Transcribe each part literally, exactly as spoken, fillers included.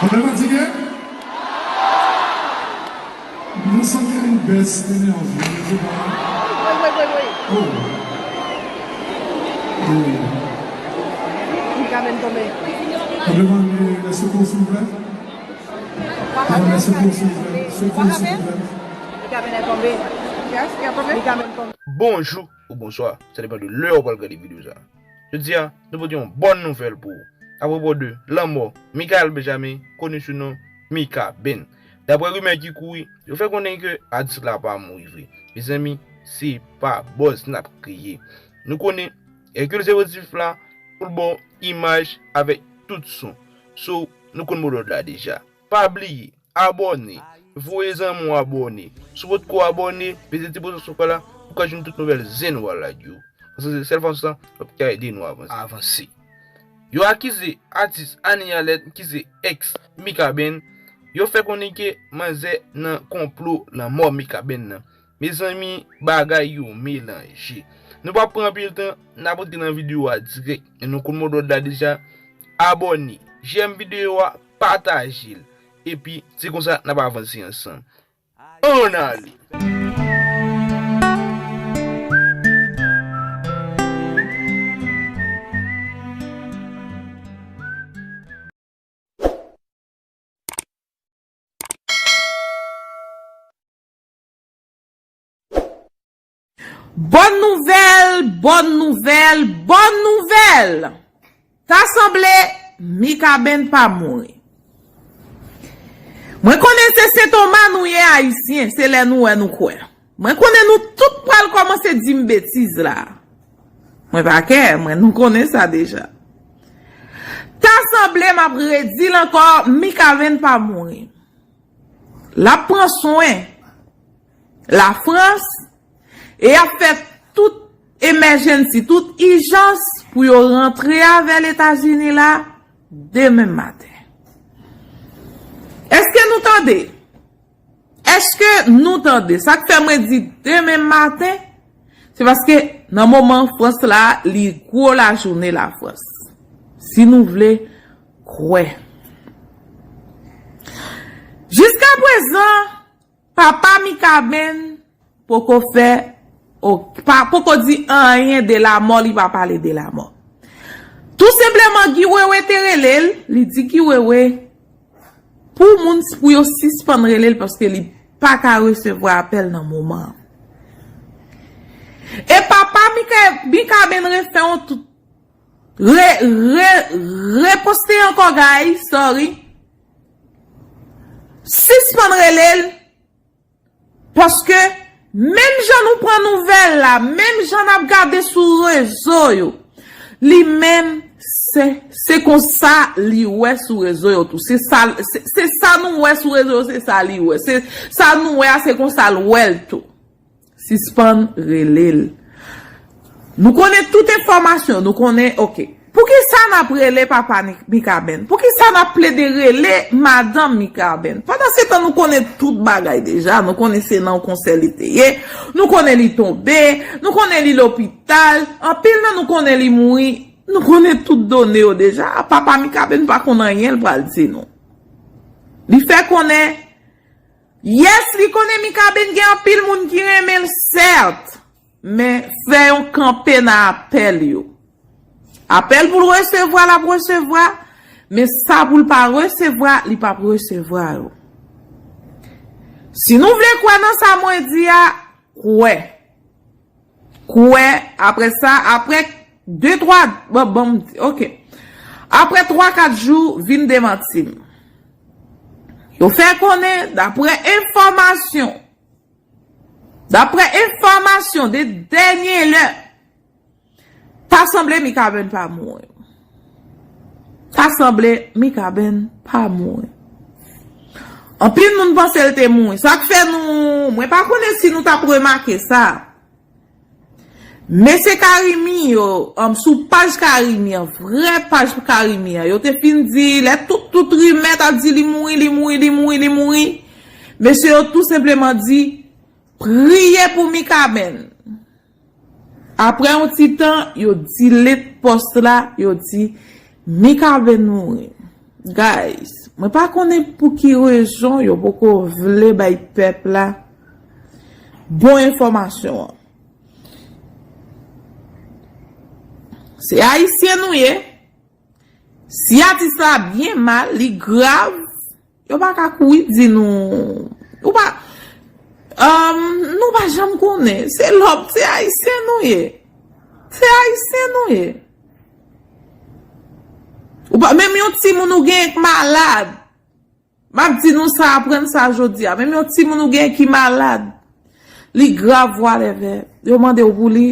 Ann fatige? Nou santi yon bès enèji, je sais pas. Wi, wi, wi, wi. Oh. Oh. Li ka menm tonbe. Mwen demande les secours, s'il vous plaît. Mwen demande les secours, s'il vous plaît. Secours, s'il vous plaît. Li ka menm tonbe. Yes, li ka tonbe. Li ka menm tonbe. Bonjou ou bonswa, sa depann de lè ou pral gade videyo sa. Jodi a, nou pote yon bòn nouvèl pou ou apwopo de lanmò Michael Benjamin, koni sou non Mikaben. Daprè rimè ki kouri, yo fè konnen ke atis la pa mouri vre. Mezanmi, se pa buzz n ap kreye. Nou konnen Hercule Zéro Diff la, pou l ba w imaj avèk tout son. So, nou konn modòd la deja. Pa bliye, abòne, voye zanmi w abòne. Si w potko abòne, peze ti bouton sou kò la pou w ka jwenn tout nouvèl zen nou a lage yo. Paske se sèl fason sa w ap ka ede nou avanse. Yo akize atis Annie Allen ki se ex Mikaben, yo fè konnen ke manzè nan konplo lanmò Mikaben nan. Mezanmi, bagay yo melanje. Nou p ap pran anpil tan, n ap antre nan videyo a dirèk. E nou konn modòd la deja, abòne, jèm videyo a, pataje l. Epi, se konsa n ap avanse ansanm. Ann ale! Bòn nouvèl, bòn nouvèl, bòn nouvèl! Ta sanble Mikaben pa mouri. Mwen konnen se Sentoma nou ye Ayisyen, se lè nou wè nou kwè. Mwen konnen nou tout pral kòmanse di m betiz la. Mwen pa kè, mwen nou konnen sa deja. Ta sanble m ap redi l ankò, Mikaben pa mouri. L ap pran swen Lafrans e y ap fè tout emèjennsi, tout ijans pou yo rantre avè l Etazini la demen maten. Èske nou tande? Èske nou tande? Sa k fè mwen di demen maten, se paske nan moman Frans la, li gwo lajounen Lafrans. Si nou vle kwè. Jiskaprezan, papa Mikaben poko fè, o, pa, poko di anyen de lamò, li pa pale de lamò. Tou senpleman, Guy Wewe te rele l, li di Guy Wewe pou moun, pou yo sispann rele l paske li pa ka resevwa apèl nan moman an. E papa Mika, Mikaben refè yon tout, re, re, reposte ankò, guys, sorry. Sispann rele l, paske menm jan nou pran nouvèl la, menm jan n ap gade sou rezo yo, li menm se, se konsa li wè sou rezo yo tou. Se sa, se, se sa nou wè sou rezo yo, se sa li wè. Se sa nou wè a, se konsa l wè l tou. Sispann rele l. Nou konnen tout enfòmasyon, nou konnen, oke. Poukisa n ap rele papa Ni-, Mikaben? Poukisa n ap plede rele madanm Mikaben? Pandansetan, nou konnen tout bagay deja, nou konnen se nan yon konsè li te ye, nou konnen li tonbe, nou konnen li lopital, anpil nan nou konnen li mouri, nou konnen tout done yo deja. Papa Mikaben pa konn anyen l pral di nou. Li fè konnen, yes, li konnen Mikaben gen anpil moun ki renmen l, sèt, men fè yon kanpe nan apèl yo. Apèl pou l resevwa, l ap resevwa, men sa pou l pa resevwa, li p ap resevwa yo. Si nou vle kwè nan sa mwen di a, kwè. Kwè, apre sa, apre de, twa, bon, bon, oke. Apre twa, kat jou, vin demanti m. Yo fè konnen, daprè enfòmasyon, daprè enfòmasyon de dènye lè, ta sanble Mikaben pa mouri. Ta sanble Mikaben pa mouri. Anpil moun panse l te mouri. Sa k fè nou, mwen pa konnen si nou t ap remake sa. Mesye Karimi yo, um, sou paj Karimi an, vrè paj Karimi an, yo te fin di, lè tout, tout rimè t ap di li mouri, li mouri, li mouri, li mouri, mesye yo tou senpleman di, priye pou Mikaben. Apre yon ti tan, yo delete pòs la, yo di, Mikaben mouri. Guys, Mwen pa konnen pou ki rezon yo poko vle bay pèp la bon enfòmasyon an. Se Ayisyen nou ye. Si atis la byen mal, li grav, yo pa ka kouri di nou. Ou pa. Um, nou pa janm konnen. Se lòb, se Ayisyen nou ye. Se Ayisyen nou ye. Ou pa, menm yon timoun ou gen k malad. M ap di nou sa, aprann sa jodi a. Menm yon timoun ou gen ki malad, li grav, whatever. Yo mande w pou li,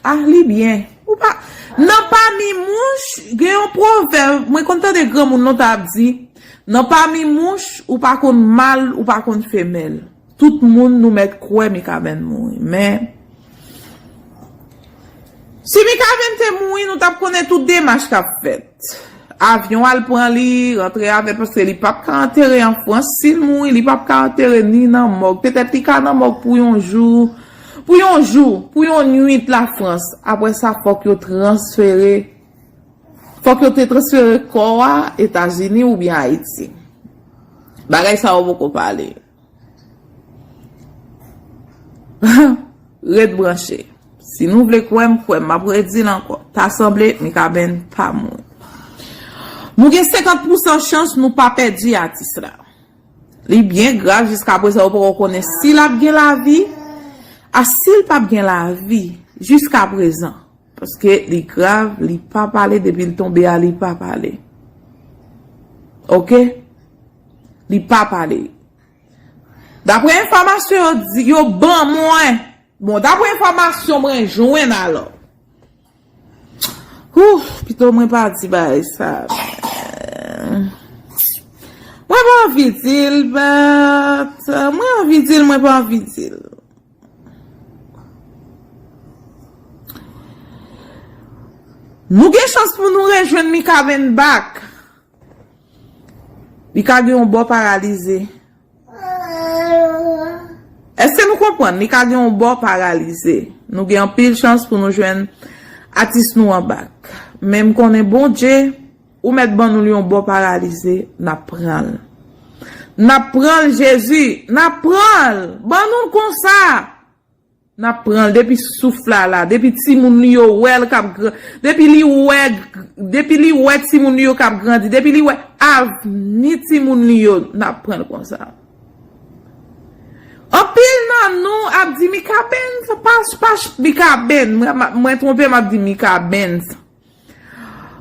ah, li byen. Ou pa, nan pami mouch, gen yon pwovèb, mwen konn tande granmoun lontan ap di, nan pami mouch, ou pa konn mal, ou pa konn femèl. Tout moun nou mèt kwè Mikaben mouri. Men, si Mikaben te mouri, nou t ap konnen tout demach k ap fèt. Avyon al pran li, rantre avè l, paske li p ap ka antere an Frans. Si l mouri, li p ap ka antere ni nan mòg. Petèt li ka nan mòg pou yon jou, pou yon jou, pou yon nwit Lafrans. Apre sa, fòk yo transfere, fòk yo te transfere kò a Etazini oubyen Ayiti. Bagay sa yo poko pale. Ret branche. Si nou vle kwè m, kwè m. M ap redi l ankò. Ta sanble Mikaben pa mouri. Nou gen senkant pousan chans nou pa pèdi atis la. Li byen grav jiska prezan, yo poko konnen si l ap gen lavi, a si l p ap gen lavi jiska prezan. Paske li grav, li pa pale, depi l tonbe a, li pa pale. Oke? Li pa pale. Daprè enfòmasyon yo di, yo ban mwen. Bon, daprè enfòmasyon mwen jwenn alò. Ouh, pito mwen pa di bagay sa. Mwen pa anvi di l, but, mwen anvi di l, mwen pa anvi di l. Nou gen chans pou nou rejwenn Mikaben back. Li ka gen yon bò paralize. Èske nou konprann? Li ka gen yon bò paralize. Nou gen anpil chans pou nou jwenn atis nou an back. Men m konnen Bondye, ou mèt ban nou l yon bò paralize, n ap pran l. N ap pran l, Jezi, n ap pran l. Ban nou l konsa. N ap pran l depi souf la la, depi timoun li yo wè l k ap gran-, depi li wè, depi li wè timoun li yo k ap grandi, depi li wè avni timoun li yo, n ap pran l konsa. Anpil nan nou ap di Mikaben, pa, pa Mikaben, mwen, mwen twonpe, m ap di Mikaben.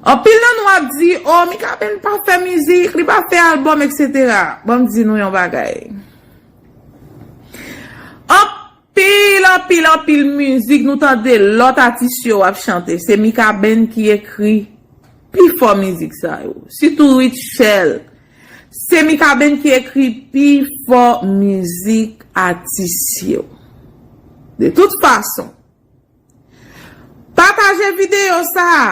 Anpil nan nou ap di, oh, Mikaben pa fè mizik, li pa fè albòm, etsetera. Ban m di nou yon bagay. Anpil, anpil, anpil mizik nou tande lòt atis yo ap chante. Se Mikaben ki ekri pi fò mizik sa yo. Sitou Rutshelle. Se Mikaben ki ekri pi fò mizik atis yo. De tout fason, pataje videyo sa a.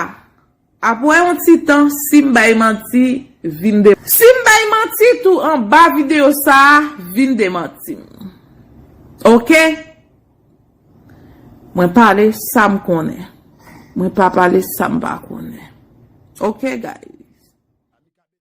Apre yon ti tan, si m bay manti, vin de-, si m bay manti tou anba videyo sa a, vin demanti m. Oke? Mwen pale sa m konnen. Mwen pa pale sa m pa konnen. Oke, guys?